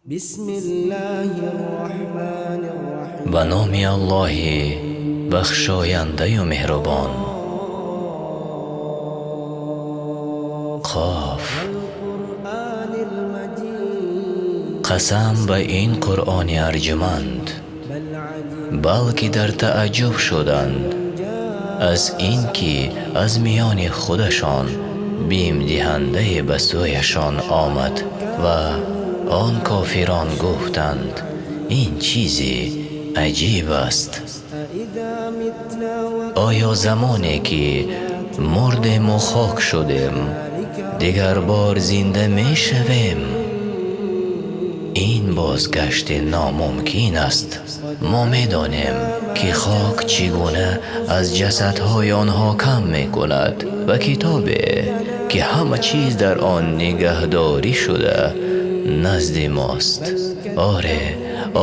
Ба номи Аллоҳи бахшояндаю меҳрубон. Қоф. Қасам ба ин Қуръони арҷманд, балки дар таъаҷҷуб шуданд аз инки аз миёни худашон бимдиҳандае ба сӯяшон омад ва он кофирон гуфтанд ин чизе аҷиб аст. Оё замоне ки мурдем ва хок шудем дигар бор зинда мешавем? Ин бозгашт номумкин аст. Мо медонем ки хок чӣ гуна аз ҷасадҳои онҳо кам мекунад ва китобе ки ҳама чиз дар он нигаҳдорӣ шуда назди мост. Оре,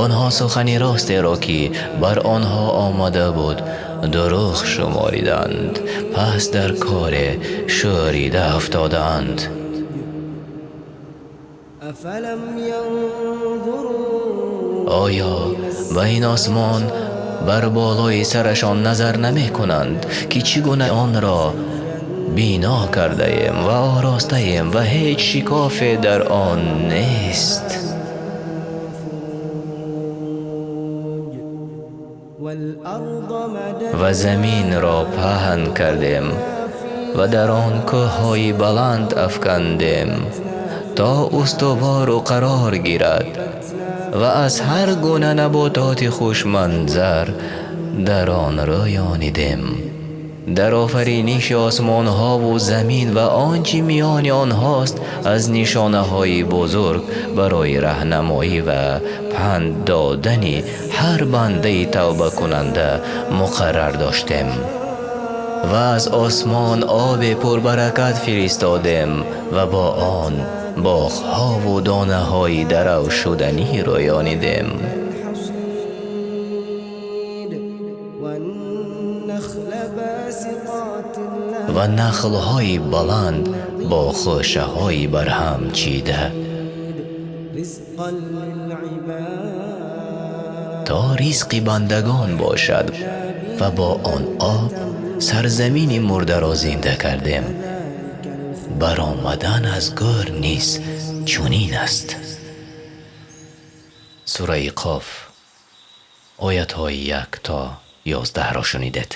онҳо сухани ростеро ки бар онҳо омада буд дурӯғ шумурданд, пас дар кори шӯрида афтоданд. Оё ба ин осмон бар болои сарашон назар намекунанд, ки чӣ гуна онро бино кардаем ва оростаем ва ҳеҷ шикофе дар он нест? Ва заминро паҳн кардем ва дар он кӯҳҳои баланд афкандем то устувор ва қарор гирад ва аз ҳар гуна набототи хушманзар дар он рӯёнидем. Дар офариниши осмонҳо ва замин ва он чи миёни онҳост аз нишонаҳои бузург барои роҳнамоӣ ва панд додани ҳар бандаи тавбакунанда муқаррар доштем. Ва аз осмон оби пурбаракат фиристодем ва бо он боғҳо ва донаҳои даравшуданӣ рӯёнидем. Ва нахлҳои баланд бо хӯшаҳои барҳам чида то ризқи бандагон бошад ва бо он об сарзамини мурдаро зинда кардем. Баромадан аз гӯр низ чунин аст. Сураи Қоф, оятҳои 1 то 11 шунидед.